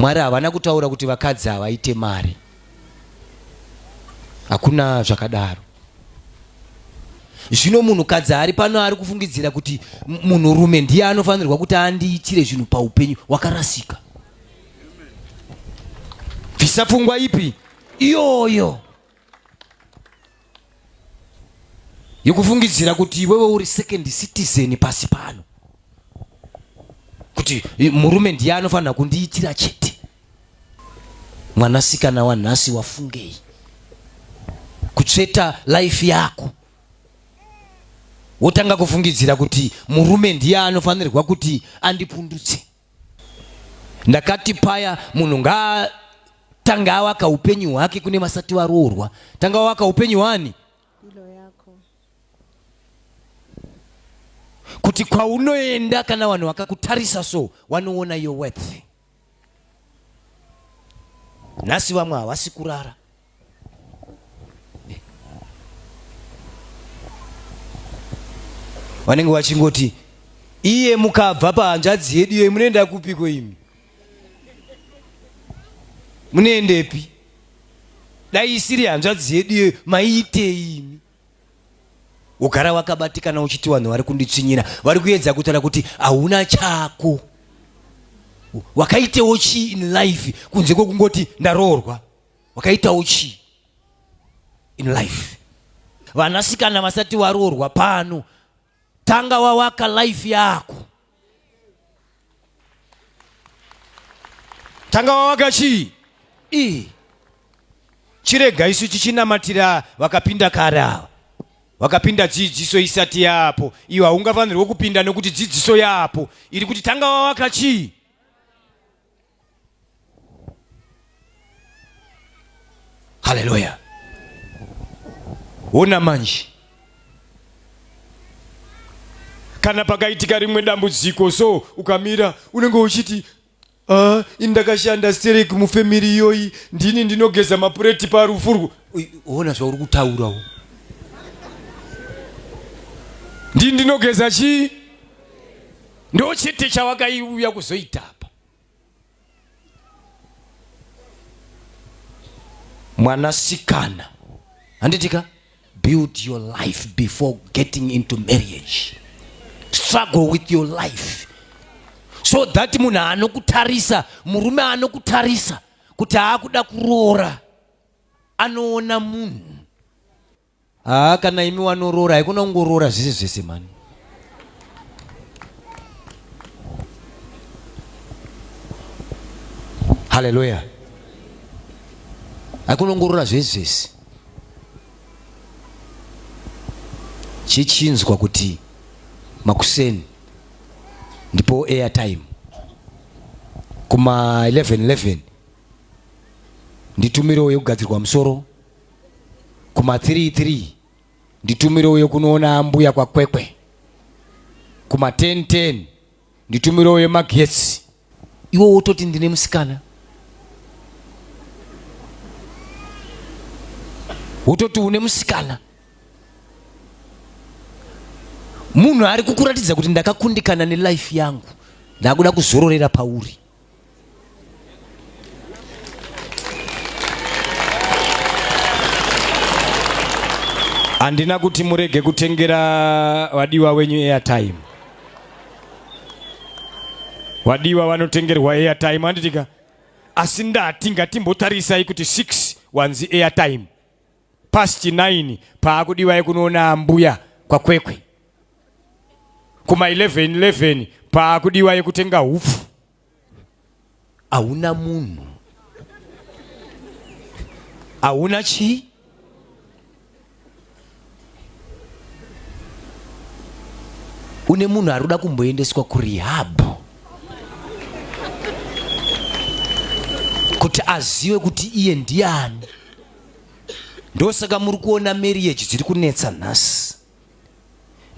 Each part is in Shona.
Mwari havana kutaura kuti vakadzi havaite mari. Hakuna zvakadaro. Zvino munhukadzi ari pano ari kufungidzira kuti munhurume ndiye anofanirwa kuti andiitire zvinhu paupenyu, wakarasika. Bvisa pfungwa ipi iyoyo yekufungidzira kuti iwewe uri second citizen pasi pano, kuti murume ndiye anofanira kundiitira chete. Mwanasikana wanhasi wafungei kutsveta life yako, wotanga kufungidzira kuti murume ndiye anofanirwa kuti andipundutse. Ndakati paya munhu ngaatanga awaka upenyu hwake kune vasati varoorwa, tanga wawaka upenyu hwani kuti kwaunoenda kana vanhu vakakutarisa so wanoona your worth. Nhasi vamwe havasi kurara. Vanenge vachingoti iye mukabva pahanzvadzi yedu iyoyi munoenda kupiko imi? Munoendepi? Dai isiri hanzvadzi yedu iyoyo maiitei imi? Wogara wakabatikana uchiti vanhu vari kunditsvinyira, vari kuedza kutaura kuti hauna chako. Wakaitewo chii in life kunze kwekungoti ndaroorwa? Wakaitawo chii in life? Vanasikana vasati varoorwa pano, tanga wawaka life yako. Tanga wawaka chii? Ii. Chirega isu tichinamatira vakapinda kare ava. Vakapinda dzidziso isati yapo. Iwe haungafanirwe kupinda nokuti dzidziso yapo iri kuti tanga wawaka chii? Haleluya. Ona manje. Kana pakaitika rimwe dambudziko so ukamira unenge uchiti ah, ini ndakashanda stereki mufemiri iyoyi, ndini ndinogeza mapureti parufu. Ona zvauri kutaurawo, ndini ndinogeza chii? Ndo chete chawakaiuya kuzoita apa. Mwanasikana, handitika, build your life before getting into marriage. Struggle with your life so that munhu anokutarisa, murume anokutarisa kuti aakuda kuroora, anoona munhu. Haa kana imi wanoroora haikona kungoroora zvese zvese mani. Haleluya. Haikona kungoroora zvese zvese. Chichinzwa kuti makuseni ndipo airtime kuma 11:11 nditumirewo yekugadzirwa musoro, kuma 33 nditumirewo yekunoona ambuya kwaKwekwe, kuma 10:10 nditumirewo yemagetsi. Iwe wototi ndine musikana, wototi une musikana, munhu ari kukuratidza kuti ndakakundikana nelife yangu, ndakuda kuzororera pauri. Handina kuti murege kutengera vadiwa wenyu airtime. Vadiwa vanotengerwa airtime, handitika? Asi ndati ngatimbotarisai kuti 6 wanzi airtime, past 9 paakudiwa yekunoona ambuya kwaKwekwe, kuma 11:11 paakudiwa yekutenga hupfu. Hauna munhu, hauna chii. Une munhu ari kuda kumboendeswa kurehab kuti azive kuti iye ndiani. Ndosaka muri kuona marriage dziri kunetsa nhasi,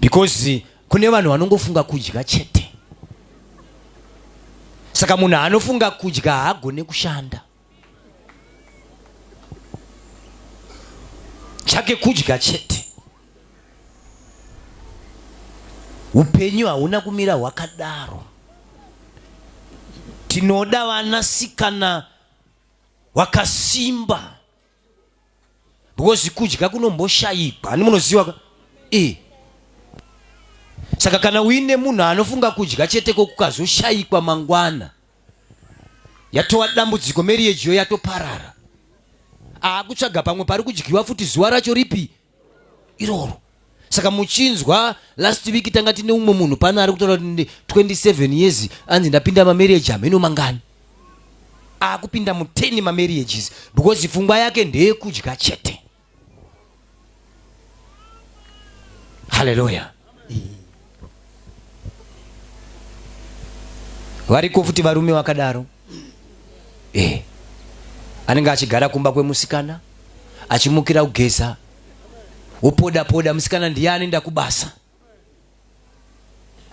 because kune vanhu vanongofunga kudya chete. Saka munhu anofunga kudya haagone kushanda, chake kudya chete. Upenyu hauna kumira hwakadaro. Tinoda vanasikana wakasimba because kudya kunomboshayikwa ani munoziva ka e saka kana uine munhu anofunga kudya chete ko kukazoshayikwa mangwana yatova dambudziko marriage yo yatoparara aakutsvaga pamwe pari kudyiwa futi zuva racho ripi iroro saka muchinzwa last week tanga tine umwe munhu pano ari kutaura kuti 27 years anzi ndapinda mamarriage hameno mangani akupinda mu10 mamarriages because pfungwa yake ndeyekudya chete haleluya variko futi varume vakadaro eh anenge achigara kumba kwemusikana achimukira kugeza wopoda poda musikana ndiye anoenda kubasa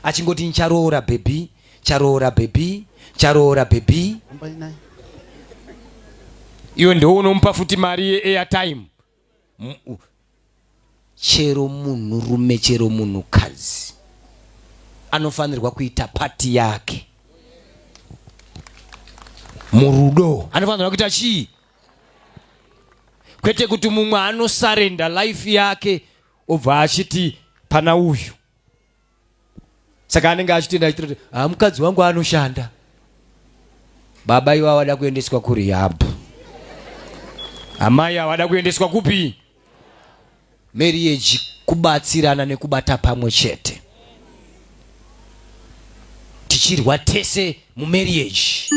achingoti ncharoora bhebhi charoora bhebhi charoora bhebhi iwe ndiwo unomupa futi mari yeairtime chero munhurume chero munhukadzi anofanirwa kuita pati yake murudo anofanirwa kuita chii kwete kuti mumwe anosarenda life yake obva achiti pana uyu saka anenge achitenda achiti ha ah, mukadzi wangu anoshanda baba ivo avada kuendeswa kurehab amai avada kuendeswa kupi marriage kubatsirana nekubata pamwe chete tichirwa tese mumarriage.